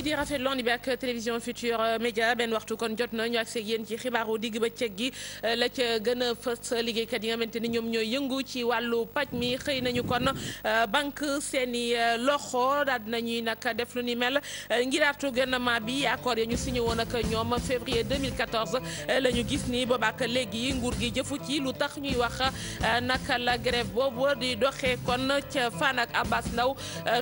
yi di rafetlu ànd bi ak télévision Futurs Médias benn waxtu kon jot na ñu ak seeg yéen ci xibaaru digg bëccëg gi la ca gën a fës liggéeykat yi nga xamante ni ñoom ñooy yëngu ci wàllu paj mi xëy nañu kon banque seeni loxo daal dinañuy nag def lu ni mel ngir artu gouvernement bi accord ya ñu signé woon ak ñoom février 2014 la ñu gis ni boobaak léegi nguur gi jëfu ci lu tax ñuy wax naka la grève boobu di doxee kon ca Fann ak Abass Ndao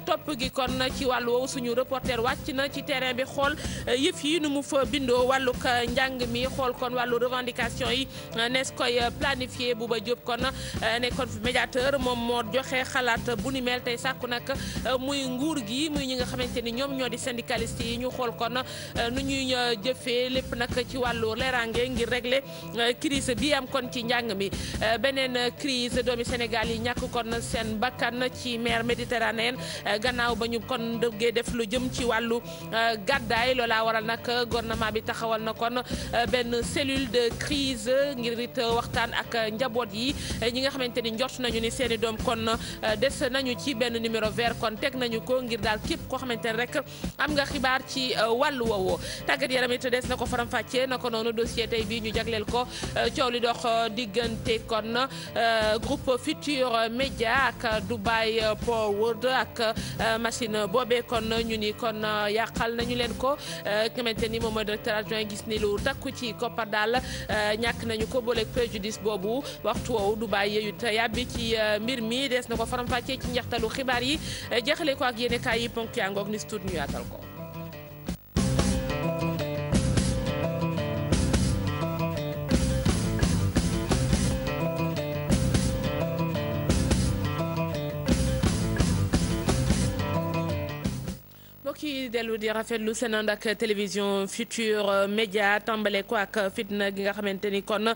topp gi kon ci wàllu woowu suñu reporter wàcc na ci terrain bi xool yëf yi nu mu fa bindoo wàllug njàng mi xool kon wàllu revendication yi nees koy planifié Bouba Diop kon nekkoon fi médiateur moom moo joxe xalaat bu ni mel tey sàkku nag muy nguur gi muy ñi nga xamante ni ñoom ñoo di syndicaliste yi ñu xool kon nu ñuy jëfee lépp nag ci wàllu leeraange ngir régler crise bi am kon ci njàng mi beneen crise doomi Sénégal yi ñàkk kon seen bakkan ci mer Méditerranée gannaaw ba ñu kon dëggee def lu jëm ci wàllu gàddaay loola waral nag gouvernement bi taxawal na kon benn cellule de crise ngir it waxtaan ak njaboot yi ñi nga xamante ni njort nañu ni seeni doom kon des nañu ci benn numéro vert kon teg nañu ko ngir daal képp koo xamante ne rek am nga xibaar ci wàllu woowu tàggat yaram it des na ko faram-fàccee na ko noonu dossier tey bii ñu jagleel ko coow li dox diggante kon groupe Futurs Médias ak Dubai Port World ak machine boobee kon ñu ni kon yàqal nañu leen ko xamante ni moom mooy directeur adjoint gis ni lu takku ci koppar daal ñàkk nañu ko booleeg préjudice boobu waxtu woowu Dubai yeyut yàbbi ci mbir mi des na ko faram-fàccee ci njeextalu xibaar yi jeexale ko ak yéene kaay yi ponk yaa ngoog ni stuut ñu yaatal ko. ki dellu di rafetlu seen ànd ak télévision Futurs Médias tàmbale ko ak fitna gi nga xamante ni kon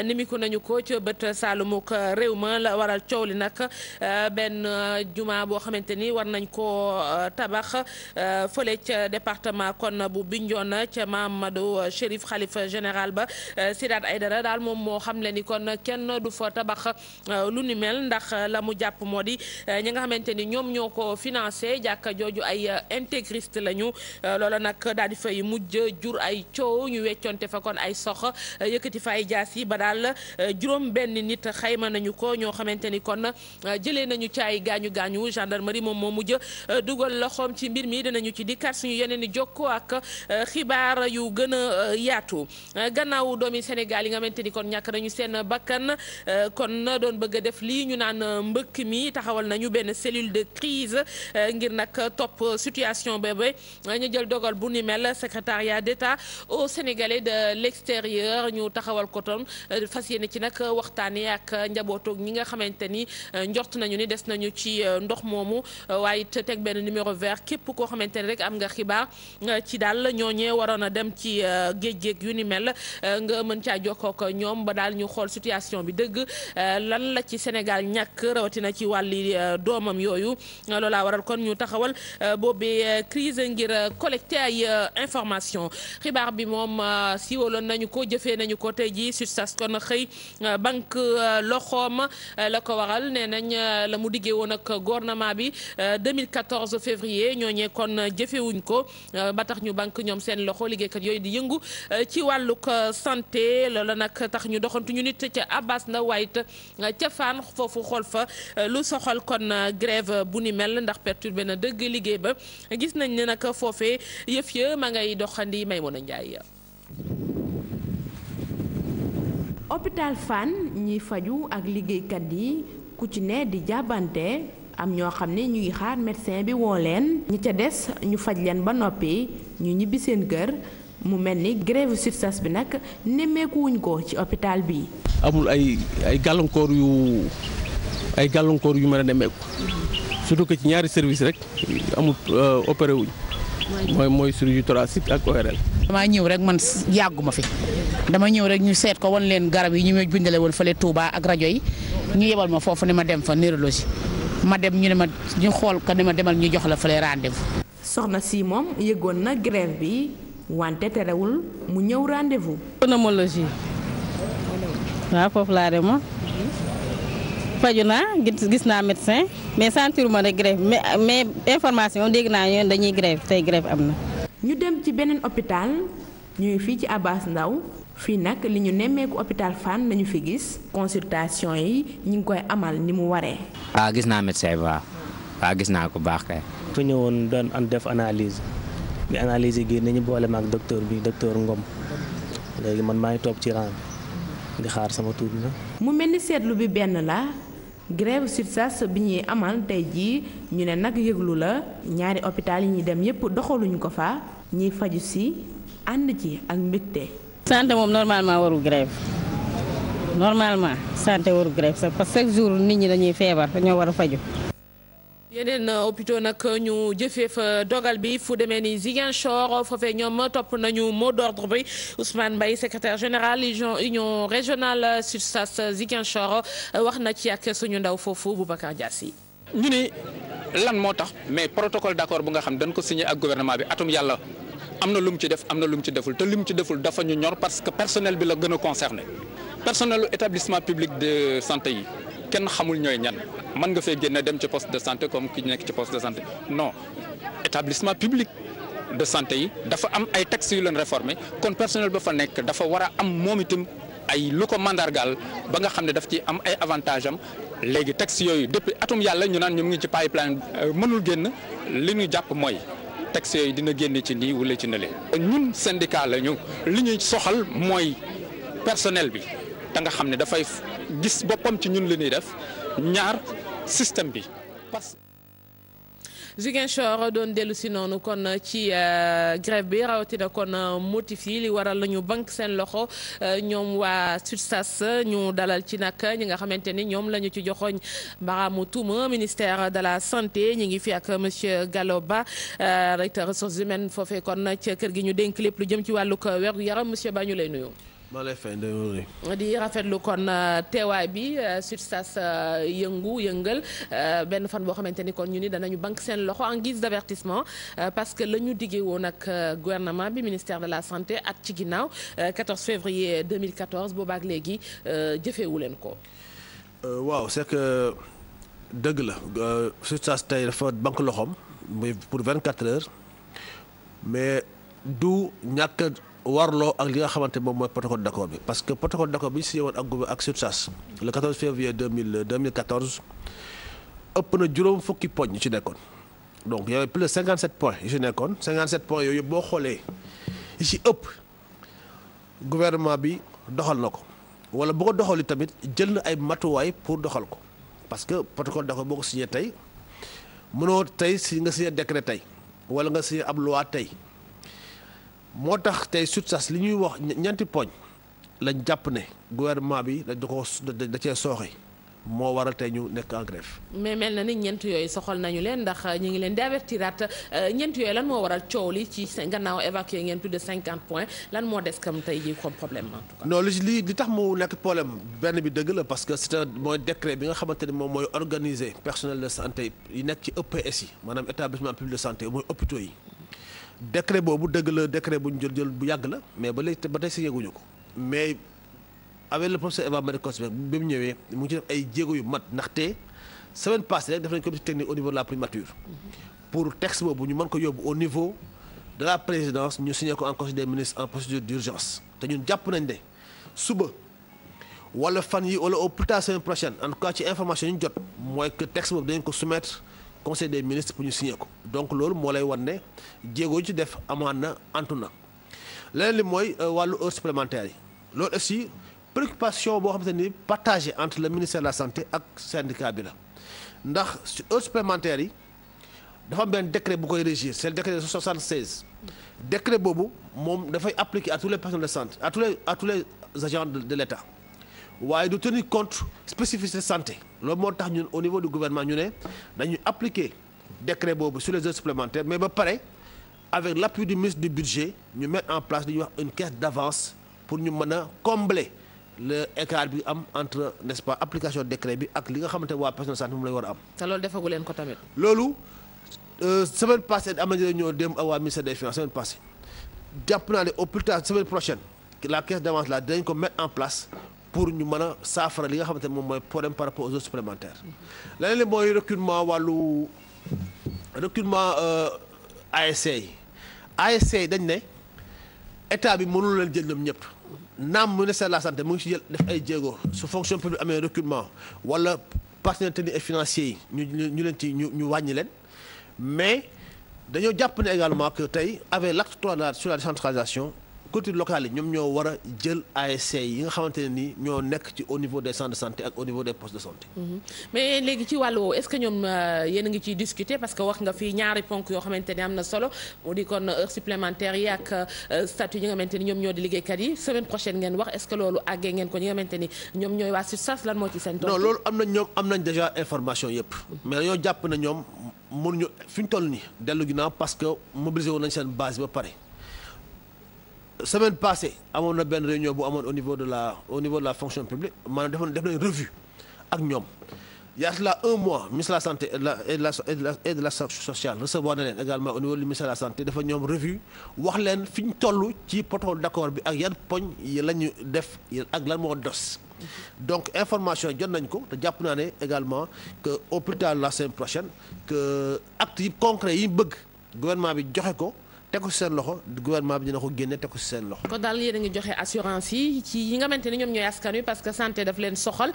nimiku nañu ko ca bët saalumuk réew ma la waral coow li nag benn juma boo xamante ni war nañ ko tabax fële ca département kon bu Bignona ca Mamadou Chérif xalifa général ba Sidaat Aïdara daal moom moo xam le ni kon kenn du fa tabax lu ni mel ndax la mu jàpp moo di ñi nga xamante ni ñoom ñoo ko financé jàkka jooju ay Christ lañu loola nag daal di fay mujj jur ay coow ñu weccoonte fa kon ay sox yëkkati fa ay jaas yi ba daal juróom benn nit xayma nañu ko ñoo xamante ni kon jëlee nañu ci ay gaañu gendarmerie moom moo mujj dugal loxoom ci mbir mi dinañu ci dikkaat suñu yeneen i jokko ak xibaar yu gën a yaatu gannaaw doomi Sénégal yi nga xamante ni kon ñàkk nañu seen bakkan kon doon bëgg a def lii ñu naan mbëkk mi taxawal nañu benn cellule de crise ngir nag topp situation bébé ñu jël dogal bu ni mel secrétariat d'État au Sénégalais de l'extérieur ñu taxawal ko toon fas yéene ci nag waxtaanee ak njabootoog ñi nga xamante ni njort nañu ni des nañu ci ndox moomu waaye it teg benn numéro vert képp koo xamante ni rek am nga xibaar ci daal ñooñee waroon a dem ci géej-géej yu ni mel nga mën caa jokkoo ak ñoom ba daal ñu xool situation bi dëgg lan la ci Sénégal ñàkk rawatina ci wàlli doomam yooyu loolaa waral kon ñu taxawal boobee crise ngir collecter ay information xibaar bi moom siiwaloon nañu ko jëfee nañu ko tey ji SUTSAS kon xëy banque loxoom la ko waral nee nañ la mu diggee woon ak gouvernement bi 2014 février ñooñee kon jëfewuñ ko ba tax ñu banque ñoom seen loxo liggéeykat yooyu di yëngu ci wàllug santé loola nag tax ñu doxantu ñu nit ca Abass Ndao waaye it ca Fann foofu xool fa lu soxal kon grève bu ni mel ndax perturbé na dëgg liggéey ba gis nañ ne nag foofee yëf ya ma ngay doxandi Maymuna Njaay. hôpital Fann ñiy faju ak liggéeykat yi ku ci ne di jàbbante am ñoo xam ne ñu ngi xaar médecin bi woo leen ñi ca des ñu faj leen ba noppi ñu ñibbi seen kër mu mel ni grève SUTSAS bi nag nemmeekuwuñ ko ci hôpital bi. amul ay gàllankoor yu mën a nemmeeku surtout que ci ñaari service rek amul opéré wuñ mooy chirurgie thoracique ak ORL. damaa ñëw rek man yàgguma fi dama ñëw rek ñu seet ko wan leen garab yi ñu may bindale woon fële Touba ak rajo yi ñu yebal ma foofu ne ma dem fa neurologie ma dem ñu ne ma ñu xool ko ne ma demal ñu jox la fële rendez-vous. soxna si moom yëgoon na grève bi wante terewul mu ñëw rendez-vous. pneumologie waaw foofu laa demoon faju naa gis naa médecin mais sentiruma ne grève mais information dégg naa ñoon dañuy grève tey grève am na. ñu dem ci beneen hôpital ñu ngi fii ci Abass Ndao fii nag li ñu nemmeeku hôpital Fann lañu fi gis consultation yi ñu ngi koy amal ni mu waree. gis naa médecin bi waaw gis naa ko baax kay. fa ñëwoon doon def analyse bi analyse yi génn ñu boole ma ak docteur Ngom léegi man maa ngi toog ci rang di xaar sama tur na. mu mel ni seetlu bi benn la grève SUTSAS bi ñuy amal tey jii ñu ne nag yëglu la ñaari hôpital yi ñuy dem yépp doxaluñu ko fa ñiy faju si ànd ci ak mbégte. santé moom normalement warul grève normalement santé warul grève sax parce que chaque jour nit ñi dañuy feebar dañoo war a faju. yeneen hôpitaux nag ñu jëfee fa dogal bi fu demee ni Ziguinchor foofee ñoom topp nañu mot d'ordre bi Ousmane Mbaye secrétaire général union régionale SUTSAS Ziguinchor wax na ci ak suñu ndaw foofu Boubacar Diassi. ñu ni lan moo tax mais protocole d'accord bu nga xam dañ ko signé ak gouvernement bi atum yàlla am na lu mu ci def am na lu mu ci deful te lu mu ci deful dafa ñu ñor parce que personnel bi la gën a concerné personnel établissement public de santé yi. kenn xamul ñooy ñan mën nga fee génne dem ci poste de santé comme ki nekk ci poste de santé non établissement public de santé yi dafa am ay textes yu leen réformé kon personnel ba fa nekk dafa war a am moom itam ay lu ko mandargaal ba nga xam ne daf ci am ay avantage am léegi textes yooyu depuis atum yàlla ñu naan ñoom ngi ci pipeline mënul génn li ñu jàpp mooy textes yooyu dina génn ci nii wala ci nële. ñun syndicat la ñu li ñuy soxal mooy personnel bi da nga xam ne dafay gis boppam ci ñun li ñuy def ñaar système bi parce Ziguinchor doon dellu si noonu kon ci grève bi rawatina kon motif yi li waral nañu banque seen loxo ñoom waa SUTSAS ñu dalal ci nag ñi nga xamante ni ñoom la ñu ci joxoñ mbaraamu tuuma ministère de la santé ñi ngi fi ak monsieur Gallo Ba directeur ressources humaines foofee kon ci kër gi ñu dénk lépp lu jëm ci wàllug wér gu yaram monsieur Ba ñu lay nuyu. maa lay fay di rafetlu kon teewaay bi SUTSAS yëngal benn fan boo xamante ni kon ñu ni danañu banque seen loxo en guise d'avertissement parce que la ñu diggee woon ak gouvernement bi ministère de la santé at ci ginnaaw 14 février 2014 boobaak léegi jëfeewu leen ko. waaw c'est que dëgg la SUTSAS tey dafa banque loxoom pour 24 heures mais du ñàkk warloo ak li nga xamante moom mooy protocole d'accord bi parce que protocole d'accord bi ñu signé woon ak SUTSAS le 14 février 2014 ëpp na juróom fukki poñ yu ci nekkoon donc y avait plus de 57 points yu ci nekkoon 57 points yooyu boo xoolee yi ci ëpp gouvernement bi doxal na ko wala bu ko doxali tamit jël na ay matuwaay pour doxal ko parce que protocole d'accord boo ko signé tey mënoo tey si nga signé décret tey wala nga signé ab loi tey. moo tax tey SUTSAS li ñuy wax ñeenti poñ lañ jàpp ne gouvernement bi da cee sooxe moo waral tey ñu nekk en grève. mais mel na ni ñeent yooyu soxal nañu leen ndax ñu ngi leen di avertiraat ñeent yooyu lan moo waral coow li ci gannaaw évacué ngeen plus de 50 points lan moo des comme tey jii comme problème en tout cas. non li tax mu nekk problème benn bi dëgg la parce que c'est mooy décret bi nga xamante ne moom mooy organiser personnel de santé yi nekk ci EPS yi maanaam établissement public de santé mooy hôpitaux yi. décret boobu dëgg la décret bu ñu jël bu yàgg la mais ba léegi ba tey si yëguñu ko mais avec le professeur Eva Marie Coll bi mu ñëwee mu ngi ci def ay jéego yu mat ndaxte semaine passée rek def nañ comité technique au niveau de la primature pour texte boobu ñu mën ko yóbbu au niveau de la présidence ñu signé ko en conseil des ministres en procédure d'urgence te ñun jàpp nañ ne suba wala fan yi wala au plus tard semaine prochaine en tout cas ci information yi ñu jot mooy que texte boobu dañ ko soumettre conseil des ministres pour ñu signé ko donc loolu moo lay wan ne jéego yi ci def amaan na antu na leneen li mooy wàllu heures supplémentaires yi loolu aussi préoccupation boo xamante ni partagée entre le ministère de la santé ak syndicat bi la ndax heures supplémentaires yi dafa am benn décret bu koy régir c'est le décret de 76 décret boobu moom dafay appliquer à tous les personnels de santé à tous les agents de l'État waaye du tenir compte spécificité santé loolu moo tax ñun au niveau du gouvernement ñu ne dañuy appliquer décret boobu sur les heures supplémentaires mais ba pare avec l'appui du ministre du budget ñu mettre en place li ñuy wax une caisse d'avance pour ñu mën a combler le écart bi am entre n'est-ce pas application décret bi ak li nga xamante waa personnel santé moom lay war a am. te loolu defagu leen ko tamit. loolu semaine passée am nañu ñoo dem ak waa ministère des finances semaine passée jàpp naa ne au plus tard semaine prochaine la caisse d'avance là dinañ ko mettre en place. pour ñu mën a saafara li nga xamante ne moom mooy problème par rapport aux heures supplémentaires leneen li mooy recrutement ASC yi ASC dañ ne état bi mënul leen jël ñoom ñëpp naam ministère de la santé mu ngi ci jël def ay jéego su fonction publique amee recrutement wala partenaires techniques et financiers yi ñu leen ci ñu wàññi leen mais dañoo jàpp ne également que tey avec l'acte 3 sur la décentralisation collectivités locales yi ñoom ñoo war a jël ASC yi nga xamante ne nii ñoo nekk ci au niveau des centres de santé ak au niveau des postes de santé. mais léegi ci wàllu woowu est-ce que ñoom yéen a ngi ciy discuter parce que wax nga fi ñaari ponk yoo xamante ni am na solo mu di kon heure supplémentaire yi ak statut yi nga xamante ni ñoom ñoo di liggéeykat yi semaine prochaine ngeen wax est-ce que loolu àggee ngeen ko ñi nga xamante ni ñoom ñooy waa SUTSAS lan moo ci seen tontu. non loolu am nañ déjà information yëpp. mais dañoo jàpp na ñoom mënuñu fi ñu toll nii dellu ginnaaw parce que mobilisé woon nañ seen base ba pare. semaine passée amoon na benn réunion bu amoon au niveau de la fonction publique maanaam def nañ revue ak ñoom il y a là un mois ministre de la santé et de la sociale recevoir na leen également au niveau du ministère de la santé dafa ñoom revue wax leen fi ñu toll ci protocole d'accord bi ak yan poñ yi la ñu def ak lan moo dos donc information jot nañ ko te jàpp naa ne également que au plus tard la semaine prochaine que actes yi concret yi bëgg gouvernement bi joxe ko teg ko ci seen loxo gouvernement bi dina ko génne teg ko ci seen loxo. kon daal yéen a ngi joxe assurance yi ci yi nga xamante ni ñoom ñooy askan wi parce que santé daf leen soxal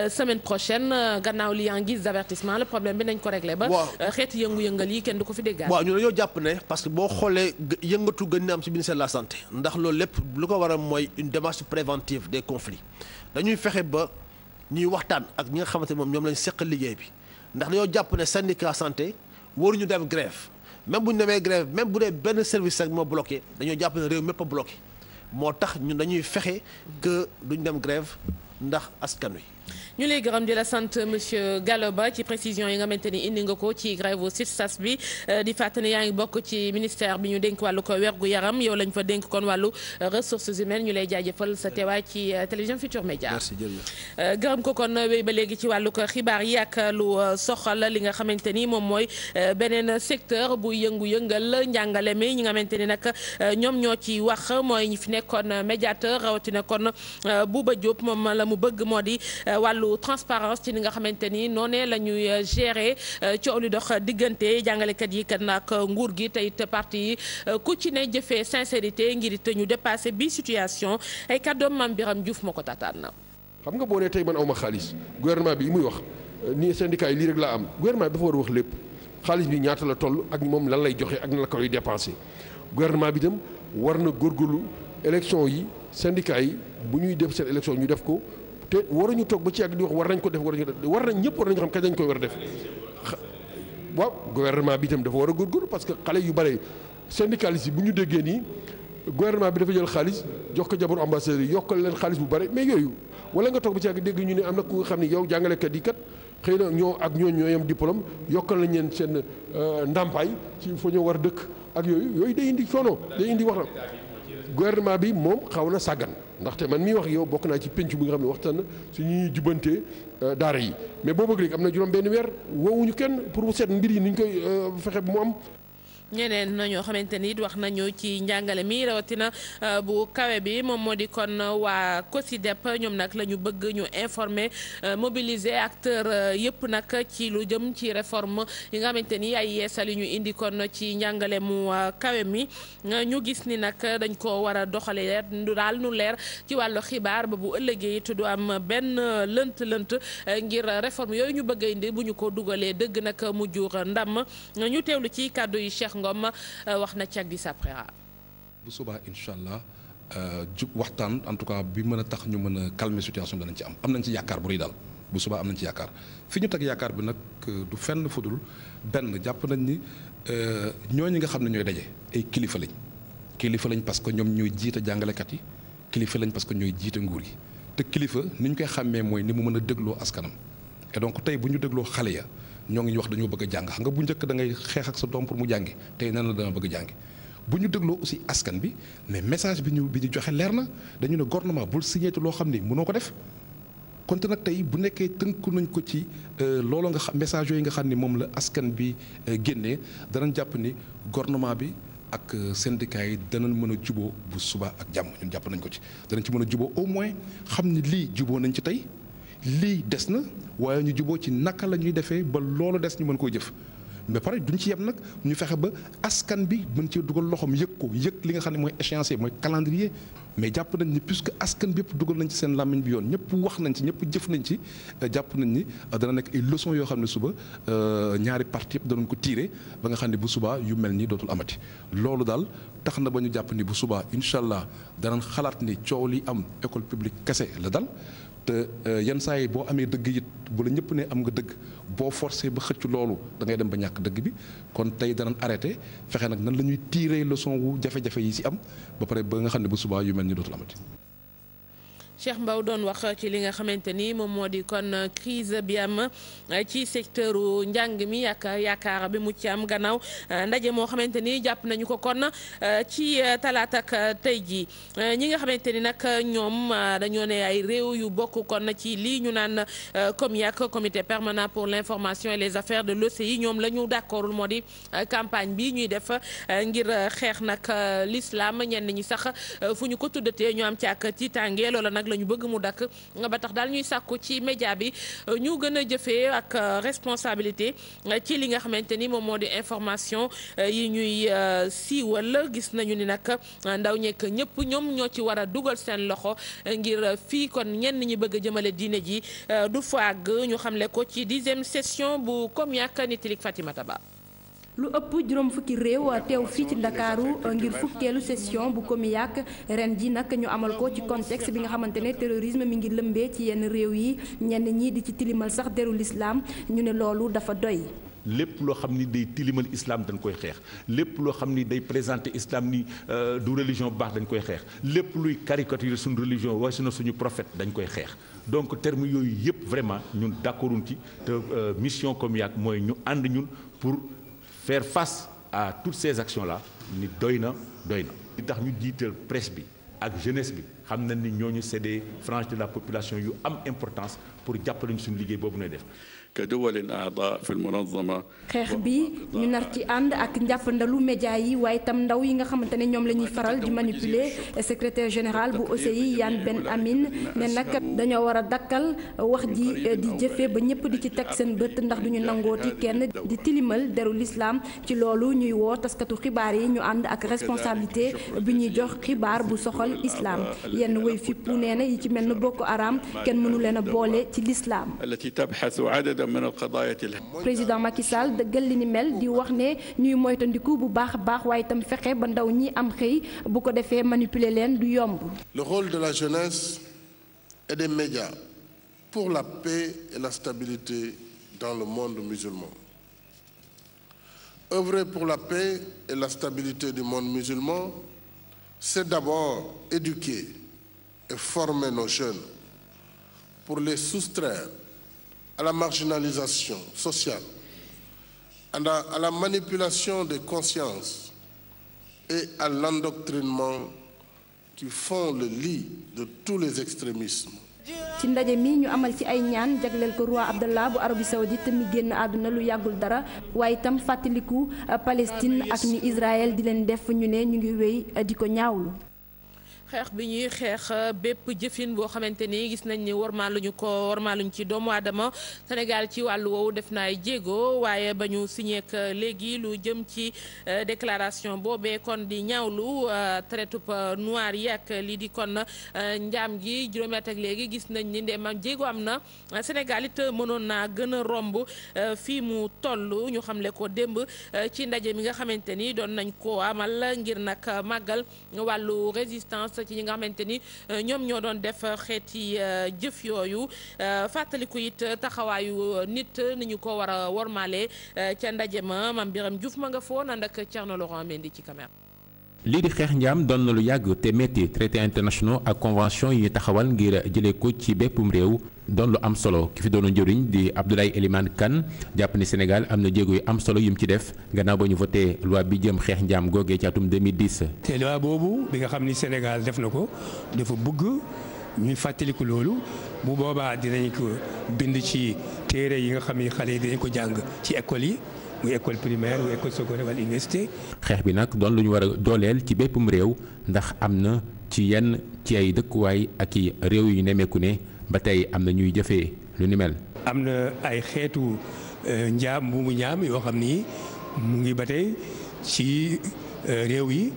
semaine prochaine gannaaw li en guise d'avertissement le problème bi nañ ko régler ba. xeeti yëngu-yëngal yi kenn du ko fi déggaat. waaw ñu dañoo jàpp ne parce que boo xoolee yëngatu gën na am ci ministère de la santé ndax loolu lépp lu ko waral mooy une démarche préventive des conflits dañuy fexe ba ñuy waxtaan ak ñi nga xamante ne moom ñoom lañ seq liggéey bi ndax dañoo jàpp ne syndicat santé waruñu dem grève. même bu ñu demee grève même bu dee benn service rek moo bloqué dañoo jàpp ne réew mépp a bloqué moo tax ñun dañuy fexe que duñ dem grève ndax askan wi. ñu lay gërëm di la sant monsieur Gallo Ba ci précision yi nga xamante ni indi nga ko ci grève au SUTSAS bi di fàttali yaa ngi bokk ci ministère bi ñu dénk wàllu ko wergu yaram yow lañ fa dénk kon wàllu ressources humaines ñu lay jaajëfal sa teewaay ci télévision Futurs Médias. merci jërëjëf. gërëm ko kon wéy ba léegi ci wàllu ko xibaar yi ak lu soxal li nga xamante ni moom mooy beneen secteur bu yëngu-yëngal njàngale mi ñi nga xamante ni nag ñoom ñoo ci wax mooy ñi fi nekkoon médiateur rawatina kon Bouba Diop moom la mu bëgg moo di wàllu transparence ci ni nga xamante ni noonee la ñuy gérer coow li dox diggante jàngalekat yi kat nag nguur gi te it parti yi ku ci ne jëfee sincérité ngir it ñu dépassé bi situation ay kàddoom Mame Birame Diouf moo ko tataan na. xam nga boo nee tey man awma xaalis gouvernement bi muy wax ni syndicat yi lii rek laa am gouvernement bi dafa war a wax lépp xaalis bi ñaata la toll ak moom lan lay joxe ak na la koy dépensé gouvernement bi itam war na góorgóorlu élection yi syndicat yi bu ñuy def seen élection ñu def ko. te waruñu toog ba ci yàgg di wax war nañ ko def war nañ ñëpp war nañu xam kañ lañ koy war a def waaw gouvernement bi itam dafa war a góorgóorlu parce que xale yu bare syndicalistes yi bu ñu déggee nii gouvernement bi dafa jël xaalis jox ko jabaru ambassadeur yi yokkal leen xaalis bu bare mais yooyu wala nga toog ba ci yàgg dégg ñu ne am na ku nga xam ne yow jàngalekat yi kat xëy na ñoo ak ñoo yem diplôme yokkal nañ leen seen ndàmpaay ci fa ñoo war dëkk ak yooyu day indi coono day indi wax na gouvernement bi moom xaw na sàggan ndaxte man mii wax yow bokk naa ci penc bi nga xam ne waxtaan na su ñuy jubbantee daara yi mais boo bëgg léegi am na juróom benn weer woowuñu kenn pour seet mbir yi ni ñu koy fexe bu mu am. ñeneen na ñoo xamante ni wax nañu ci njàngale mi rawatina bu kawe bi moom moo di kon waa COSYDEP ñoom nag la ñu bëgg ñu informer mobiliser acteur yëpp nag ci lu jëm ci réforme yi nga xamante ni ay yeesal yu ñu indi kon ci njàngale mu kawe mi ñu gis ni nag dañ ko war a doxalee daal nu leer ci wàllu xibaar ba bu ëllëgee it du am benn lënt ngir réforme yooyu ñu bëgg a indi bu ñu ko dugalee dëgg nag mu jur ndam ñu teewlu ci kàddu yi Cheikh Ngom wax na ci ak di saprera bu subaa incha allah jub waxtaan en tout cas bi mën a tax ñu mën a calmer situation danañ ci am nañ ci yaakaar bu rëy daal bu subaa am nañ ci yaakaar fi ñu teg yaakaar bi nag du fenn fudul benn jàpp nañ ni ñooñu nga xam ne ñooy daje ay kilifa lañ parce que ñoom ñooy jiite jàngalekat yi kilifa lañ parce que ñooy jiite nguur yi te kilifa ni ñu koy xàmmee mooy ni mu mën a dégloo askanam et donc tey bu ñu dégloo xale ya ñoo ngi wax dañoo bëgg a jàng xam nga bu njëkk da ngay xeex ak sa doom pour mu jàngi tey nee na dama bëgg a jàngi bu ñu dégloo aussi askan bi mais message bi ñu joxe leer na dañu ne gouvernement bul signé loo xam ni mënoo ko def konte nag tey bu nekkee tënku nañ ko ci loolu nga xam message yooyu nga xam ni moom la askan bi génnee danañ jàpp ni gouvernement bi ak syndicat yi danañ mën a juboo bu suba ak jàmm ñun jàpp nañ ko ci danañ ci mën a juboo au moins xam ni lii juboo nañ ci tey lii des na waaye ñu juboo ci naka la ñuy defee ba loolu des ñu mën koo jëf mais pare duñ ci yem nag ñu fexe ba askan bi mën ci dugal loxoom yëg ko yëg li nga xam ne mooy échéancier mooy calendrier mais jàpp nañ ni puisque askan bi yëpp dugal nañ ci seen làmmiñ bi yoon ñëpp wax nañ ci ñëpp jëf nañ ci jàpp nañ ni dana nekk ay leçons yoo xam ne suba ñaari parti yëpp danañ ko tirer ba nga xam ne bu subaa yu mel nii dootul amati loolu daal tax na ba ñu jàpp ni bu subaa incha allah danañ xalaat ni coow li am école publique kese la dal te yenn saa yi boo amee dëgg it bu la ñëpp ne am nga dëgg boo forcé ba xëcc loolu da ngay dem ba ñàkk dëgg bi kon tey danañ arrêté fexe nag nan la ñuy tirer leçon wu jafe-jafe yi ci am ba pare ba nga xam ne bu subaa yu mel ni dootul amati. Cheikh Mbaw doon wax ci li nga xamante ni moom moo di kon crise bi am ci secteur njàng mi ak yaakaar bi mu ci am gannaaw ndaje moo xamante ni jàpp nañu ko kon ci talaata ak tey jii ñi nga xamante ni nag ñoom dañoo ne ay réew yu bokk kon ci lii ñu naan COMIAC comité permanent pour l'information et les affaires de l'OCI ñoom la ñu d'accordul moo di campagne bi ñuy def ngir xeex nag l'islam ñenn ñi sax fu ñu ko tuddatee ñu am ci ak tiitange loola nag la ñu bëgg mu dakk ba tax daal ñuy sàkku ci média bi ñu gën a jëfee ak responsabilité ci li nga xamante ni moom moo di information yi ñuy siiwal gis nañu ni nag ndaw ñekk ñëpp ñoom ñoo ci war a dugal seen loxo ngir fii kon ñenn ñi bëgg a jëmale diine ji du fàgg ñu xamle ko ci 10e session bu COMIAC Nitilik Fatimata Ba. lu ëpp juróom fukki réew teew fii ci Ndakaaru ngir fukkeelu session bu COMIAC ren ji nag ñu amal ko ci contexte bi nga xamante ne terrorisme mi ngi lëmbee ci yenn réew yi ñenn ñi di ci tilimal sax deru l'islam ñu ne loolu dafa doy. lépp loo xam ni day tilimal islam dañ koy xeex lépp loo xam ni day présenter islam ni du religion bu baax dañ koy xeex lépp luy caricaturer suñu religion waaye suñu prophète dañ koy xeex donc terme yooyu yëpp vraiment ñun d'accorduñ ci te mission COMIAC mooy ñu ànd ñun pour faire face à toutes ces actions-là ni doy na li tax ñu jiital presse bi ak jeunesse bi xam na ni ñooñu c'est des franges de la population yu am importance pour jàppale ñu suñu liggéey boobu nay def. xeex bi ñu nar ci ànd ak njàppandalu média yi waaye itam ndaw yi nga xamante ne ñoom la ñuy faral di manipuler secrétaire général bu OCI Yann Ben Amin ne nag dañoo war a dakkal wax ji di jëfe ba ñëpp di ci teg seen bët ndax duñu nangooti kenn di tilimal deru l'islam ci loolu ñuy woo taskatu xibaar yi ñu ànd ak responsabilité bi ñuy jox xibaar bu soxal islam yenn woy fippu nee na yi ci mel ni Boko Haram kenn mënu leen a boole ci l'islam. président Macky Sall dëggal li ni mel di wax ne ñuy moytandiku bu baax a baax waaye itam fexe ba ndaw ñi am xëy bu ko defee manipuler leen du yomb. Le rôle de la jeunesse et des médias pour la paix et la stabilité dans le monde musulman. Œuvrer pour la paix et la stabilité du monde musulman, c'est d'abord éduquer et former nos jeunes pour les soustraire à la marginalisation sociale, à la manipulation des consciences et à l'endoctrinement qui font le lit de tous les extrémismes. ci ndaje mi ñu amal ci ay ñaan jagleel ko roi Abdallah bu Arabie Saoudite mi génn àdduna lu yàggul dara waaye itam fàttaliku Palestine ak ni Israël di leen def ñu ne ñu ngi wéy di ko ñaawlu. xeex bi ñuy xeex bépp jëfin boo xamante ni gis nañ ni warmaaluñ ci doomu aadama Sénégal ci wàllu woowu def na ay jéego waaye ba ñu signé ak léegi lu jëm ci déclaration boobee kon di ñaawlu traitub noir yi ak lii di kon njaam gi juróomi at ak léegi gis nañ ni ndem jéego am na Sénégal it mënoon naa gën a romb fii mu toll ñu xamle ko démb ci ndaje mi nga xamante ni doon nañ ko amal ngir nag màggal wàllu résistance ci ñi nga xamante ni ñoom ñoo doon def xeeti jëf yooyu fàttaliku it taxawaayu nit ni ñu ko war a wormaale ca ndaje ma Mame Birame Diouf ma nga foon ànd ak Thierno Laurent Mendy ci caméra. lii di xeex njaam doon na lu yàgg te metti traité internationaux ak convention yi taxawal ngir jëlee ko ci béppum réew doon lu am solo ki fi doon njëriñ di Abdoulaye Elimane Kane jàpp ni Sénégal am na jéego yu am solo yu mu ci def gannaaw ba ñu voté loi bi jëm xeex njaam googee ci atum 2010. te loi boobu bi nga xam ni Sénégal def na ko dafa bëgg ñuy fàttaliku loolu bu boobaa dinañ ko bind ci téere yi nga xam ni xale yi dinañ ko jàng ci école yi. muy école primaire muy école secondaire wala université. xeex bi nag doon lu ñu war a dooleel ci béppum réew ndax am na ci yenn ci ay dëkkuwaay ak i réew yu nemmeeku ne ba tey am na ñuy jëfee lu ni mel. am na ay xeetu njaam bu mu njaam yoo xam ni mu ngi ba tey ci réew yi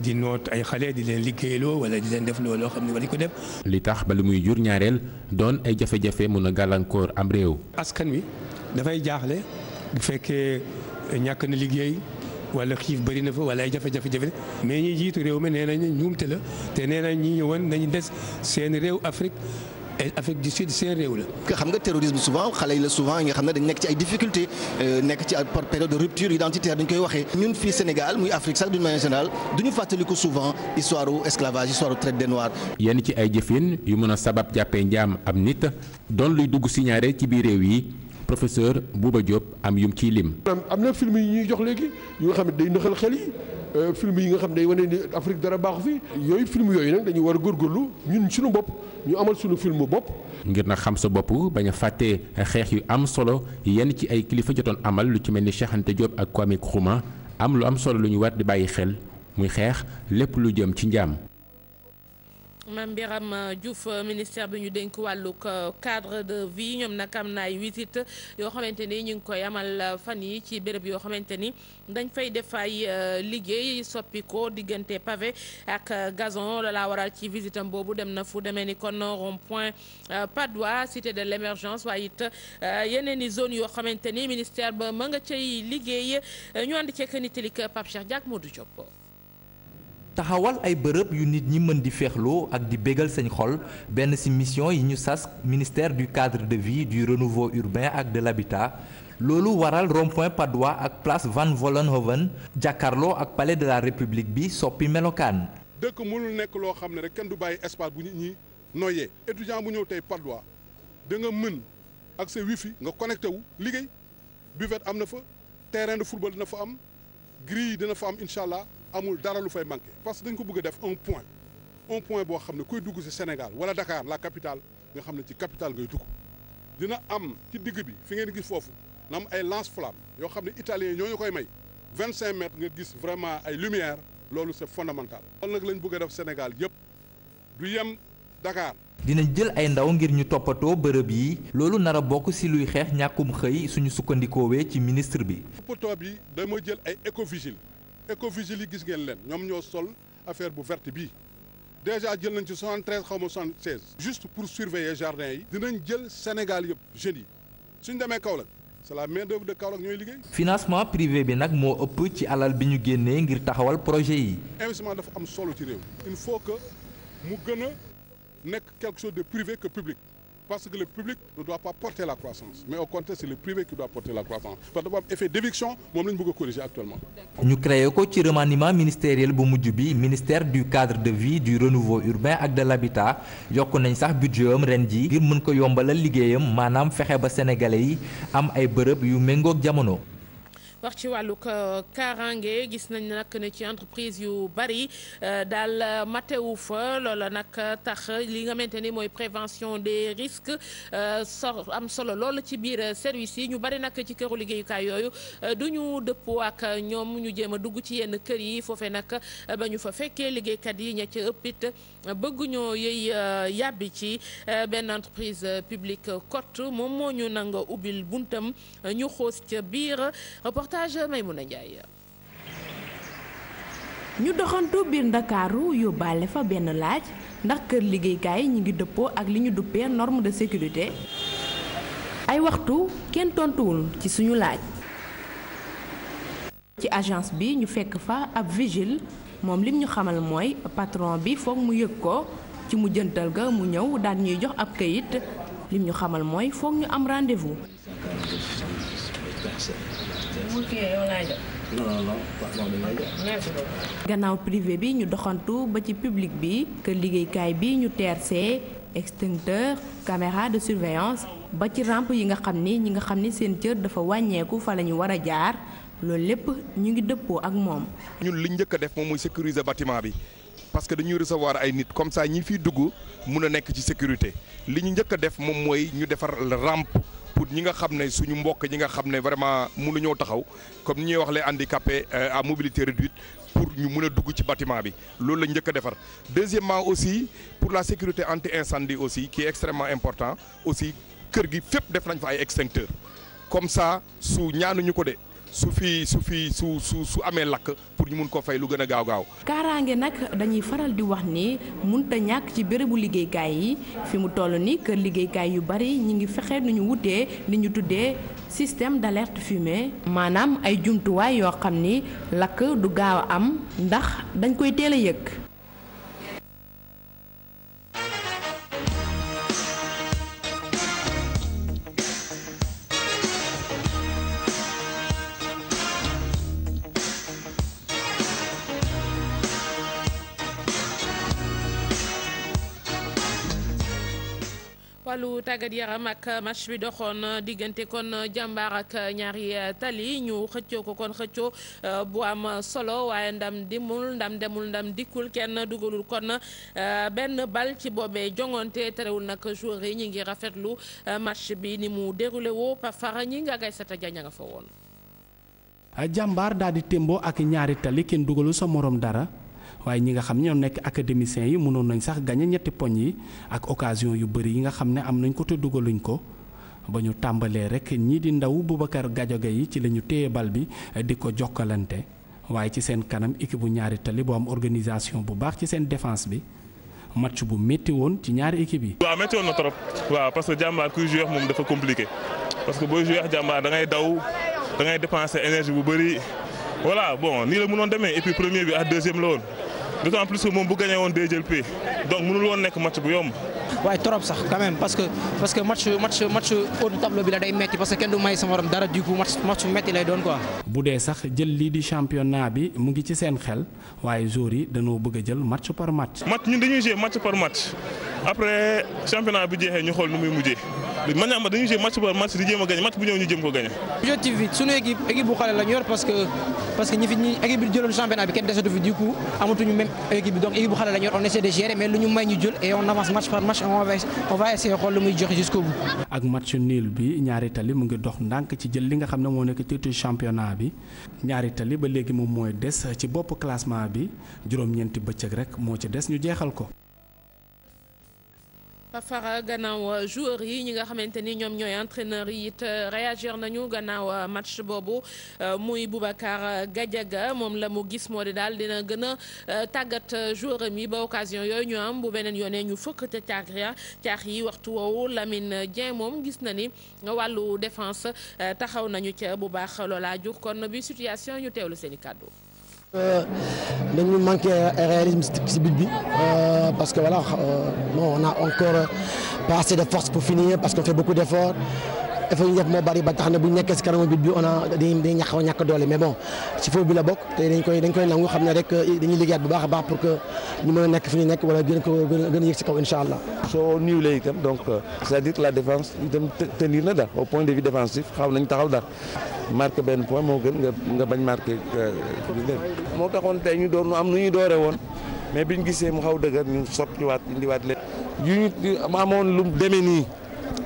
di noot ay xale di leen liggéeyloo wala di leen def loo xam ne wala di ko def. li tax ba lu muy jur ñaareel doon ay jafe-jafe mun a gàllankoor am réew. askan wi dafay jaaxle bu fekkee ñàkk na liggéey wala xiif bëri na fa wala ay jafe-jafe mais ñi jiitu réew mi nee nañu njuumte la te nee nañ ñi ñëwoon nañu des seen réew Afrique du Sud seen réew la. xam nga terrorisme souvent xale yi la souvent yi nga xam ne dañ nekk ci ay difficultés nekk ci par période de rupture identitaire dañ koy waxee ñun fii Sénégal muy Afrique sax d'une manière générale duñu fàttaliku souvent histoire u esclavage histoire u traite des noirs. yenn ci ay jëfin yu mën a sabab jàppee njaam am nit doon luy dugg si ñaareel ci biir réew yi professeur Bouba Diop am yum ciy lim. am na film yi ñuy jox léegi yu nga xam ne day nëxal xel yi. film yi nga xam ne day wane ni Afrique dara baaxu fi yooyu film yooyu nag dañuy war a góorgóorlu ñun suñu bopp ñu amal suñu film bopp. ngir nag xam sa bopp bañ a fàtte xeex yu am solo yenn ci ay kilifa jotoon amal lu ci mel ni Cheikh Anta Diop ak Kwame Nkrumah am lu am solo lu ñu war di bàyyi xel muy xeex lépp lu jëm ci njaam. Mame Birame Diouf ministère bi ñu dénk wàllug cadre de vie ñoom nag am na ay visite yoo xamante ni ñu ngi koy amal fan yi ci béréb yoo xamante ni dañ fay def ay liggéey soppi ko diggante pavé ak gazon la waral ci visite am boobu dem na fu demee ni kon rond-point Patte d'Oie cité de l'émergence waaye it yeneen i zone yoo xamante ni ministère ba ma nga cay liggéey ñu ànd ceeg nitelik Pape Cheikh Diack Modou Diop. taxawal ay bërëb yu nit ñi mën di feexloo ak di bégal seen xol benn ci mission yi ñu sas ministère du cadre de vie du renouveau urbain ak de l'habitat loolu waral rond-point Patte d'Oie ak place Van Vollenhoven jàkkaarloo ak palais de la république bi soppi melokaan. dëkk mënul nekk loo xam ne rek kenn du bàyyi espace bu nit ñi noyyee étudiant bu ñëw tey Patte d'Oie da nga mën ak sa wifi nga connecté wu liggéey buvette am na fa terrain de football dina fa am grille dina fa am incha allah. amul dara lu fay manqué parce que dañ ko bëgg a def un point boo xam ne kuy dugg ci Sénégal wala Dakar la capitale nga xam ne ci capitale ngay dugg dina am ci digg bi fi ngeen gis foofu na am ay lance-flamme yoo xam ne italiens ñoo ñu koy may 25 mètres nga gis vraiment ay lumière loolu c'est fondamental. loolu nag lañ bëgg a def Sénégal yëpp du yem Dakar. dinañ jël ay ndaw ngir ñu toppatoo bërëb yi loolu nar a bokk ci luy xeex ñàkkum xëy suñu sukkandikoowee ci ministre bi. toppatoo bi dama jël ay écovigile yi gis ngeen leen ñoom ñoo sol affaire bu verte bii déjà jël nañ ci 73 xaw ma 76. juste pour surveiller jardin yi. dinañ jël Sénégal yëpp jeunes yi suñ demee Kaolack c'est la main d'œuvre de Kaolack ñooy liggéey. financement privé bi nag moo ëpp ci alal bi ñu génnee ngir taxawal projet yi. investissement dafa am solo ci réew il faut que mu gën a nekk quelque chose de privé que public. parce que le public ne doit pas porter la croissance mais au contraire c'est le privé qui doit porter la croissance parce que dafa am effet d'éviction moom la ñu bëgg a corriger actuellement. ñu créé ko ci remaniement ministériel bu mujj bi ministère du cadre de vie du renouveau urbain ak de l'habitat yokk nañ sax budget am ren ji ngir mën ko yombalal liggéeyam maanaam fexe ba sénégalais yi am ay bërëb yu méngoog jamono. wax ci wàllug kaaraange gis nañ nag ne ci entreprise yu bari daal matewu fa loola nag tax li nga xamante ni mooy prévention des risques am solo lool ci biir service yi ñu bari nag ci këru liggéeyukaay yooyu du ñu dëppoo ak ñoom ñu jéem a dugg ci yenn kër yi foofee nag ba ñu fa fekkee liggéeykat yi ña ca ëppit bëgguñoo yëy yàbbi ci benn entreprise publique cote moom moo ñu nanga ubbil buntam ñu xoos ca biir Maymouna Ndiaye. ñu doxantu biir Ndakaaru yóbbaale fa benn laaj ndax kër liggéeykaay ñi ngi dëppoo ak li ñu duppee norme de sécurité ay waxtu kenn tontuwul ci suñu laaj. ci agence bi ñu fekk fa ab vigile moom lim ñu xamal mooy patron bi foog mu yëg ko ci mu jëntal ga mu ñëw daal ñuy jox ab kayit lim ñu xamal mooy foog ñu am rendez-vous. gannaaw privé bi ñu doxantu ba ci public bi kër liggéeykaay bi ñu teersee extincteur caméra de surveillance ba ci rampe yi nga xam ni ñi nga xam ni seen cër dafa wàññeeku fa la ñu war a jaar loolu lépp ñu ngi dëppoo ak moom. ñun li njëkk a def moom mooy sécuriser bâtiment bi parce que dañuy recevoir ay nit comme ça ñi fiy dugg mun a nekk ci sécurité li ñu njëkk a def moom mooy ñu defar rampe. pour ñi nga xam ne suñu mbokk ñi nga xam ne vraiment mënuñoo taxaw comme ni ñuy wax les handicapés à mobilité réduite pour ñu mën a dugg ci bâtiment bi loolu la njëkk a defar. deuxièmement aussi pour la sécurité anti-incendie aussi qui est extrêmement important aussi kër gi fépp def nañ fa ay extincteur comme ça su ñaanuñu ko de su amee lakk pour ñu mun ko fay lu gën a gaaw. kaaraange nag dañuy faral di wax ni munta ñàkk ci bérébu liggéeykaay yi fi mu toll ni kër liggéeykaay yu bari ñi ngi fexe nu ñu wutee li ñu tuddee système d'alerte fumée maanaam ay jumtuwaay yoo xam ni lakk du gaaw a am ndax dañ koy teel a yëg. wàllu tàggat yaram ak match bi doxoon diggante kon jàmbaar ak ñaari tali ñu xëccoo ko kon xëccoo bu am solo waaye ndam demul ndam dikkul kenn dugalul kon benn bal ci boobee jongante terewul nag joueurs yi ñi ngi rafetlu match bi ni mu déroulé woo Pafara ñi nga gay sata jaña nga fa woon. jàmbaar daal di témboo ak ñaari tali kenn dugalul sa morom dara. waaye ñi nga xam ne ñoo nekk académiciens yi mënoon nañ sax gañe ñetti poñ yi ak occasion yu bëri yi nga xam ne am nañ ko te dugaluñ ko ba ñu tàmbalee rek ñii di ndaw Boubacar Gadiaga yi ci la ñu téye bal bi di ko jokkalante waaye ci seen kanam équipe bu ñaari tali bu am organisation bu baax ci seen défense bi match bu métti woon ci ñaari équipe yi. waaw métti woon na trop waaw parce que jàmbaar kuy jouer moom dafa compliqué parce que booy jouer jàmbaar da ngay daw da ngay dépenser énergie bu bëri voilà bon nii la mënoon demee et puis premier bi ak deuxième la woon. d'autant plus que moom bu gagné woon day jël pay donc mënul woon nekk match bu yomb. waaye trop sax quand même parce que match haut de tableau bi la day metti parce que kenn du may sa morom dara du coup match metti lay doon quoi. bu dee sax jël lii di championnat bi mu ngi ci seen xel waaye joueurs yi dañoo bëgg a jël match par match. ñun dañuy jouer match par match après championnat bi jeexee ñu xool nu muy mujjee man dañuy jouer match par match di jéem a gagné match bu ñëw ñu jëm ko gagné. objectif bi sunu équipe bu xale la ñu yor parce que équipe bi jëloon championnat bi kenn desatu fi du coup amatuñu même équipe bi donc équipe bu xale la ñu yor on essaie de gérer mais lu ñu may ñu jël et on avance match par match on va essayer xool lu muy joxe jusqu'au bout. ak match nul bi ñaari tali mu ngi dox ndànk ci jël li nga xam ne moo nekk titre championnat bi ñaari tali ba léegi moom mooy des ci bopp classement bi juróom-ñeenti bëccëg rek moo ci des ñu jeexal ko. Fara gannaaw joueurs yi ñi nga xamante ni ñoom ñooy entraîneurs yi it réagir nañu gannaaw match boobu muy Boubacar Gadiaga moom la mu gis moo di daal dina gën a tàggat joueur am yi ba occasion yooyu ñu am bu beneen yoonee ñu fëkk te caax yi waxtu woowu Lamine Dieng moom gis na ni wàllu défense taxaw nañu ca bu baax loola jur kon bi situation ñu teewlu seen i kàddu. dañu manqué réalisme ci but bi parce que voilà bon on a encore pas assez de force pour finir parce qu'on fait beaucoup d'efforts effort ñu def moo bari ba tax na bu ñu nekkee ci kanamu but bi on a dañuy ñàkk doole mais bon ci foofu bi la bokk te dañ koy nangu xam ne rek dañuy liggéeyaat bu baax a baax pour que ñu mën a nekk fi ñu nekk wala gën a yëg ci kaw incha allah. soo niwlee itam donc c'est-à-dire que la défense itam tenir na daal au point de vue défensif xaw nañ taxaw daal. marqué benn point moo gën nga bañ marqué moo taxoon tey ñu door nu am nu ñuy doore woon mais biñ gisee mu xaw dëgër ñu soppiwaat indiwaat leen yu ñu amoon lu demee nii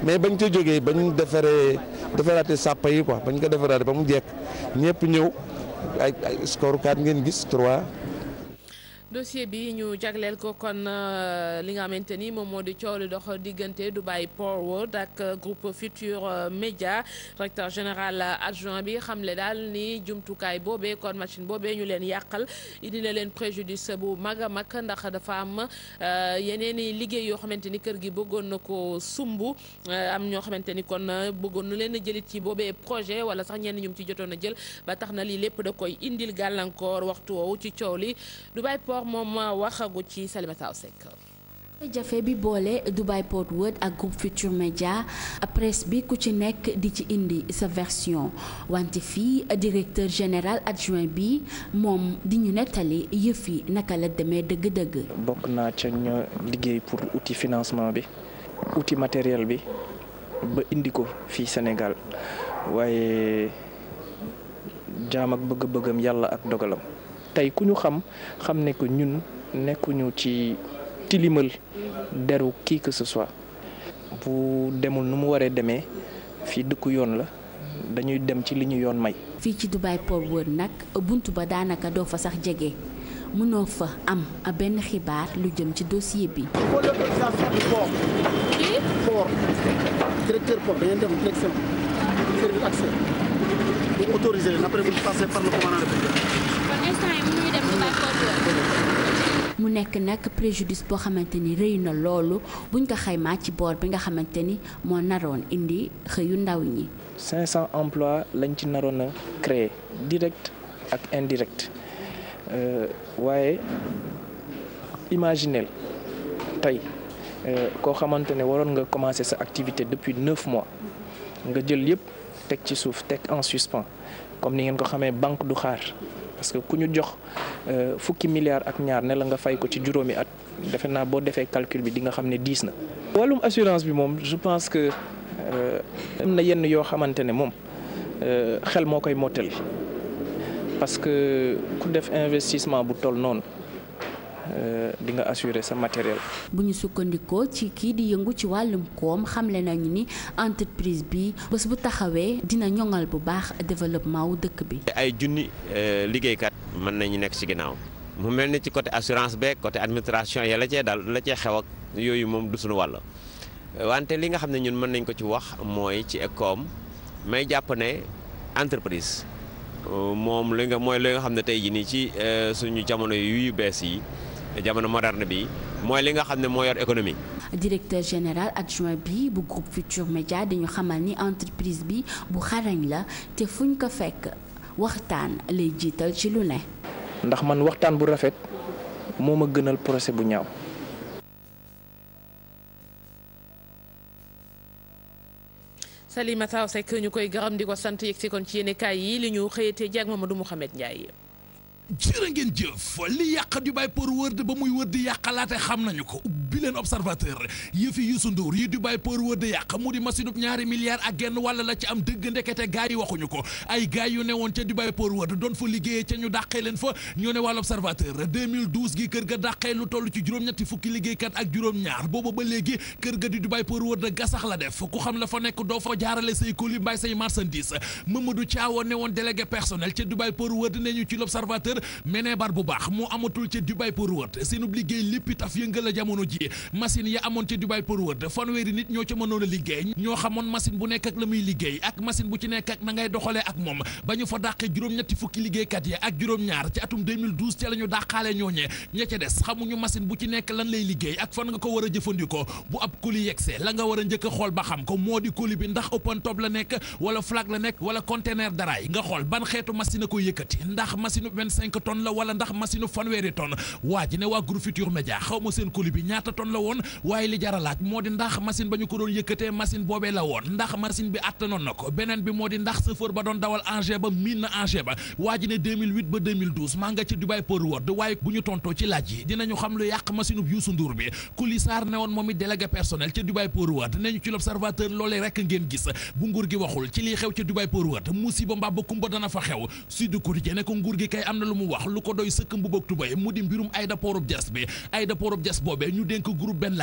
mais bañ ca jógee bañ defaraate sàppa yi quoi bañ ko defaraate ba mu jekk ñëpp ñëw ay score 4 ngeen gis 3. dossier bi ñu jagleel ko kon li nga xamante ni moom moo di coow li dox diggante Dubai Port World ak groupe Futurs Médias directeur général adjoint bi xamle daal ni jumtukaay boobee kon machine boobee ñu leen yàqal indi na leen préjudice bu mag a mag ndax dafa am yeneen i liggéey yoo xamante ni kër gi bëggoon na ko sumb am ñoo xamante ni kon bëggoon na leen a jëlit ci boobee projet wala sax ñenn ñu ci jotoon a jël ba tax na lii lépp da koy indil gàllankoor waxtu woowu ci coow li Dubai Port moom waxagu ci Salimata Seck. jafe bi boole Dubai Port World ak groupe Futurs Médias presse bi ku ci nekk di ci indi sa version wante fii directeur général adjoint bi moom di ñu nettali yëf yi naka la demee dëgg-dëgg. bokk naa ca ñoo liggéey pour outil financement bi outil matériel bi ba indi ko fii Sénégal waaye jaam ak bëgg-bëggam yàlla ak dogalam. tey ku ñu xam ne que ñun nekkuñu ci tilimal deru qui que ce soit bu demul nu mu waree demee fii dëkku yoon la dañuy dem ci li ñu yoon may. fii ci Dubai Port World nag buntu ba daanaka doo fa sax jege mënoo fa am benn xibaar lu jëm ci dossier bi. directeur port da ngeen dem direction service accès ñu autorisé leen après vous passez par le commandant de brigade. kon instant yi mënuñu dem Dubai Port. mu nekk nag préjudice boo xamante ni rëy na loolu buñ ko xaymaa ci boor bi nga xamante ni moo naroon indi xëyu ndaw ñi. 500 emplois lañ ci naroon a créer direct ak indirect waaye imaginel tey koo xamante ne waroon nga commencer sa activité depuis 9 mois nga jël yëpp teg ci suuf teg en suspens comme ni ngeen ko xamee banque du xaar parce que ku ñu jox fukki milliards ak ñaar ne la nga fay ko ci juróomi at defe naa boo defee calcul bi di nga xam ne diis na. wàllum assurance bi moom je pense que am na yenn yoo xamante ne moom xel moo koy mottali parce que ku def investissement bu toll noonu. di nga assurer sa matériel. bu ñu sukkandikoo ci kii di yëngu ci wàllum koom xamle nañu ni entreprise bi bés bu taxawee dina ñoŋal bu baax développement wu dëkk bi. ay junni liggéeykat mën nañu nekk ci ginnaaw mu mel ni ci côté assurance beeg côté administration ya la cee dal la cee xew ak yooyu moom du suñu wàll wante li nga xam ne ñun mën nañ ko ci wax mooy ci ECOM may jàpp ne entreprise moom li nga mooy li nga xam ne tey jii nii ci suñu jamono yu bees yi. jamono moderne bi mooy li nga xam ne moo yor économie. directeur général adjoint bi bu groupe Futur Média dañu xamal ni entreprise bi bu xarañ la te fuñ ko fekk waxtaan lay jiital ci lu ne. ndax man waxtaan bu rafet moo ma gënal procès bu ñaaw. Salimata Seck ñu koy gërëm di ko sant yegg si kon ci yéenekaay yi li ñu xëyatee jag Mamadou Mouhamed Ndiaye. jërë ngeen jëf li yàq Dubai Port World ba muy wër di yàqalaate xam nañu ko bi leen observateur yëfi Youssou Ndour yi Dubai Port World di yàq mu di machine ñaari milliards ak genn wàll la ci am dëgg ndekete gaay yi waxuñu ko ay gaay yu newoon ca Dubai Port World doon fa liggéeyee ca ñu dàqee leen fa ñoo ne wàll observateur 2012 gi kër ga dàqee lu toll ci juróom-ñetti fukki liggéeykat ak juróom-ñaar booba ba léegi kër ga di Dubai Port World gasax la def ku xam la fa nekk doo fa jaarale say colis mbay say marchandise Mamadou Thiaw newoon délégué personnel ca Dubai Port World ne ñu ci l'observateur menee bar bu baax moo amatul ca Dubai Port World seenub liggéey léppi taf yëngal a jamono ji machine ya amoon ca Dubai Port World fanweeri nit ñoo ca mënoon a liggéey ñoo xamoon machine bu nekk ak la muy liggéey ak machine bu ci nekk ak na ngay doxalee ak moom ba ñu fa dàqee juróom-ñetti fukki liggéeykat yi ak juróom-ñaar ci atum 2012 ca la ñu dàqaale ñooñee ña ca des xamuñu machine bu ci nekk lan lay liggéey ak fan nga ko war a jëfandikoo bu ab colis yegsee la nga war a njëkk a xool ba xam ko moo di colis bi ndax open top la nekk wala flag la nekk wala conteneur daraay nga xool ban xeetu machine a ko yëkkati ndax machine 25 tonnes la wala ndax machine fanweeri tonne waa ji ne waa groupe Futur Média xaw ma seen colis bi ñaata tonne la woon waaye li jar a laaj moo di ndax machine ba ñu ko doon yëkkatee machine boobee la woon ndax machine bi attanoon na ko beneen bi moo di ndax chauffeur ba doon dawal engin ba miin na engin ba waa ji ne 2008 ba 2012 maa nga ci Dubai Port World waaye bu ñu tontoo ci laaj yi dinañu xam lu yàq machine bu Youssou Ndour bi Kuli Sarr ne woon moom it délégué personnel ca Dubai Port World ne ñu ci l'observateur loolee rek ngeen gis bu nguur gi waxul ci liy xew ca Dubai Port World musiba mbaa ba kumba dana fa xew Sud Quotidien ne ko nguur gi kay am na lu mu wax lu ko doy sëkk mbubak tubay mu di mbirum aéroport bu Diass bi aéroport bu Diass boobee ñu dénk groupe Ben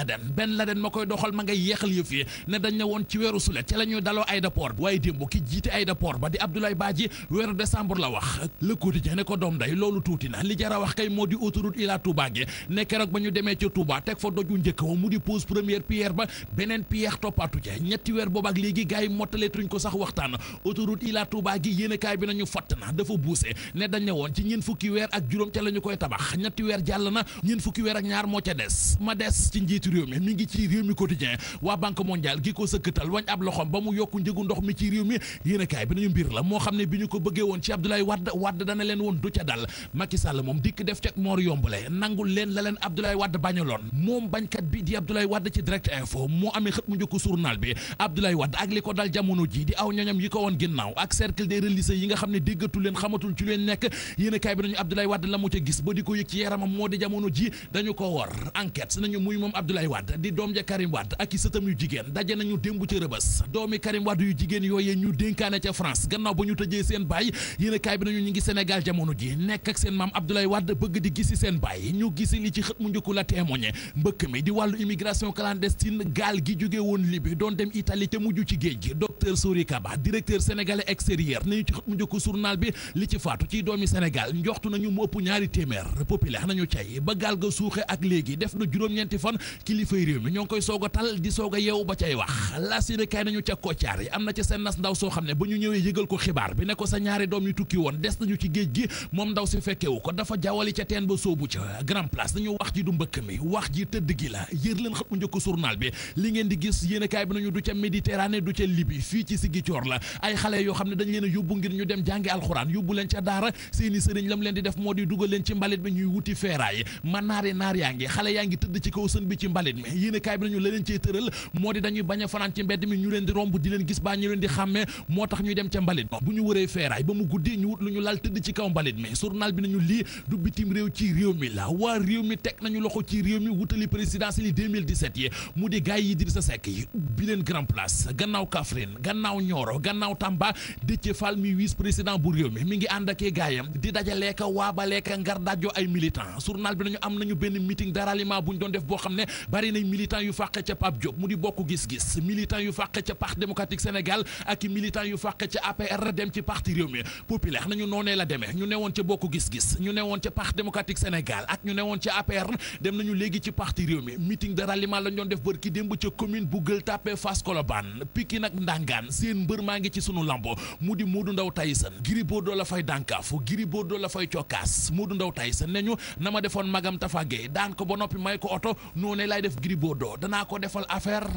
Laden ma koy doxal ma ngay yeexal yëf yi ne dañ ne woon ci weeru sulet ca la ñuy daloo aéroport bi waaye démb ki jiite aéroport ba di Abdoulaye Badji weeru décembre la wax Le Quotidien ne ko doom day loolu tuuti na li jara wax kay moo di autoroute Ila Touba gi ne keroog ba ñu demee ca Touba teg fa doju njëkk wa mu di pose première pierre ba beneen pierre toppaatu ca ñetti weer boobaak léegi gars yi mottaleetuñ ko sax waxtaan autoroute Ila Touba gi yéenekaay bi nañu fatt na dafa buuse ne dañ ne woon ci ñeen fukki weer ak juróom ca la ñu koy tabax ñetti weer jàll na ñeen fukki weer ak ñaar moo ca des ma des ci njiitu réew mi ngi ci réew mi quotidien waa banque mondiale gi ko sëkkatal wañ ab loxom ba mu yokku njëgu ndox mi ci réew mi yéenekaay bi nañu mbir la moo xam ne bi ñu ko bëggee woon ci Abdoulaye Wade dana leen woon du ca dal Macky Sall moom dikk def ca moor yombale nangul leen la leen Abdoulaye Wade bañaloon moom bañkat bi di Abdoulaye Wade ci direct info moo amee xët mu njëkku journal bi Abdoulaye Wade ak li ko dal jamono ji di aw ñoñam yi ko woon ginnaaw ak cercle des religieux yi nga xam ne déggatu leen xamatul ci leen nekk yéenekaay bi nañu Abdoulaye Wade la mu ca gis ba di ko yëg ci yaramam moo di jamono ji dañu ko war enquête nañu muy moom Abdoulaye Wade di doom ja Karim Wade ak i sëtam yu jigéen daje nañu démb ca Rëbës doomi Karim Wade yu jigéen yooyee ñu dénkaane ca France gannaaw ba ñu tëjee seen baay yéenekaay bi nañu ñu ngi Sénégal jamono ji nekk ak seen maam Abdoulaye Wade bëgg di gisi seen baay ñu gisi li ci xët mu njëkku la témoigné mbëkk mi di wàllu immigration clandestine gaal gi jóge woon Libye doon dem Italie te mujj ci géej gi docteur Sori Kaba directeur sénégalais extérieur nañu ci xët mu njëkku journal bi li ci faatu ci doomi Sénégal njoxtu nañu mu ëpp ñaari téeméer populaire nañu cay ba gaal ga suuxe ak léegi def na juróom-ñeenti fan kilifay réew mi ñoo ngi koy soog a tal di soog a yeewu ba cay wax la sine kay nañu ca Koccaar yi am na ca seen nas ndaw soo xam ne ba ñu ñëwee yëgal ko xibaar bi ne ko sa ñaari doom yi tukki woon des nañu ci géej gi moom ndaw si fekkewu ko dafa jawali ca teen ba soobu ca grand place dañu wax ji du mbëkk mi wax ji tëdd gi la yër leen xët mu njëkk journal bi li ngeen di gis yéen kaay bi nañu du ca Méditerranée du ca Libye fii ci Ziguinchor la ay xale yoo xam ne dañ leen a yóbbu ngir ñu dem jàngi alxuraan yóbbu leen ca daara seeni sëriñ lam leen di def moo di dugal leen ci mbalit bi ñuy wuti feeraay man naar yaa ngi xale yaa ngi tëdd ci kaw sën bi ci mbalit mi yéen kaay bi nañu la leen cey tëral moo di dañuy bañ a fanaan ci mbedd mi ñu leen di romb di leen gis baa ñu leen di xàmmee moo tax ñuy dem ca mbalit ma bu ñu wëree feeraay ba mu guddi ñu wut lu ñu lal tëdd ci kaw mbalit mi journal bi nañu lii du bitim réew ci réew mi la waa réew mi teg nañu loxo ci réew mi wutali présidentielle yi 2017 yi mu di gaay yi Idrissa Seck yi bi leen grand place gannaaw Kaffrine gannaaw Nioro gannaaw Tamba Déthié Fall mi vice président bu réew mi ngi ànd ak gaayam di dajaleeka waabaleeka ngar dajjo ay militant journal bi nañu am nañu benn meeting de ralliement bu ñu doon def boo xam ne bari nañ militant yu fàqe ca Pape Diop mu di bokk gis-gis militant yu fàqe ca Parti démocratique Sénégal ak militant yu fàqe ca APR dem ci parti réew mi populaire nañu noonee la demee ñu newoon ca bokk gis-gis ñu newoon ca Parti démocratique Sénégal ak ñu newoon ca APR dem nañu léegi ci parti réew mi meeting de ralliement lañ doon def bërki démb ca commune bu Gueule Tapée Fass Colobane Pikine ak Ndangaan seen mbër maa ngi ci sunu lambo mu di Modou Ndaw Tyson Gris Bordeaux la fay dànkaafu Gris Bordeaux la fay cokkaas Modou Ndaw Tyson ne ñu na ma defoon magam Tafa Gueye daan ko ba noppi may ko oto noonu lay def Gris Bordeaux danaa ko defal affaire.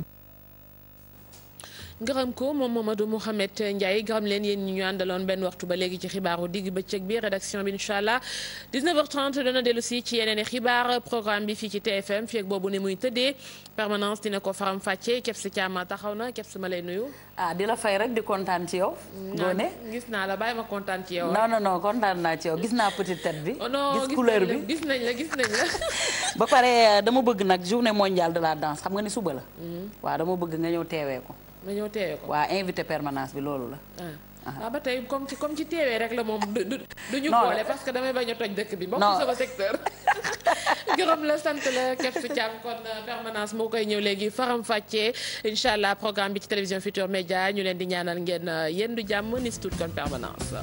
gërëm ko moom Mamadou Mouhamed Ndiaye gërëm leen yéen ñi ñu àndaloon benn waxtu ba léegi ci xibaaru digg bëccëg bi rédaction bi incha allah 19h30 dana dellu si ci yeneen i xibaar programme bi fii ci TFM fii ak boobu ni muy tëddee permanence dina ko faram fàccee Kebs Thiam taxaw na Kebs ma lay nuyu. di la fay rek di kontaan ci yow. Ngoné gis naa la bàyyi ma kontaan ci yow. non kontaan naa ci yow gis naa petite tête bi. gis couleur bi gis nañ la. ba pare dama bëgg nag journée mondiale de la danse xam nga ni suba la. waaw dama bëgg nga ñëw teewee ko. ma ñëw teewee ko waaw invité permanence bi loolu la. waaw ba tey comme ci teewee rek la moom du ñu boole parce que damay bañ a toj dëkk bi. bokk sama secteur. gërëm la sant la Kebs Thiam kon permanence moo koy ñëw léegi faram fàccee incha allah programme bi ci télévision Futurs Médias ñu leen di ñaanal ngeen yendu jàmm ni si tuut kon permanence.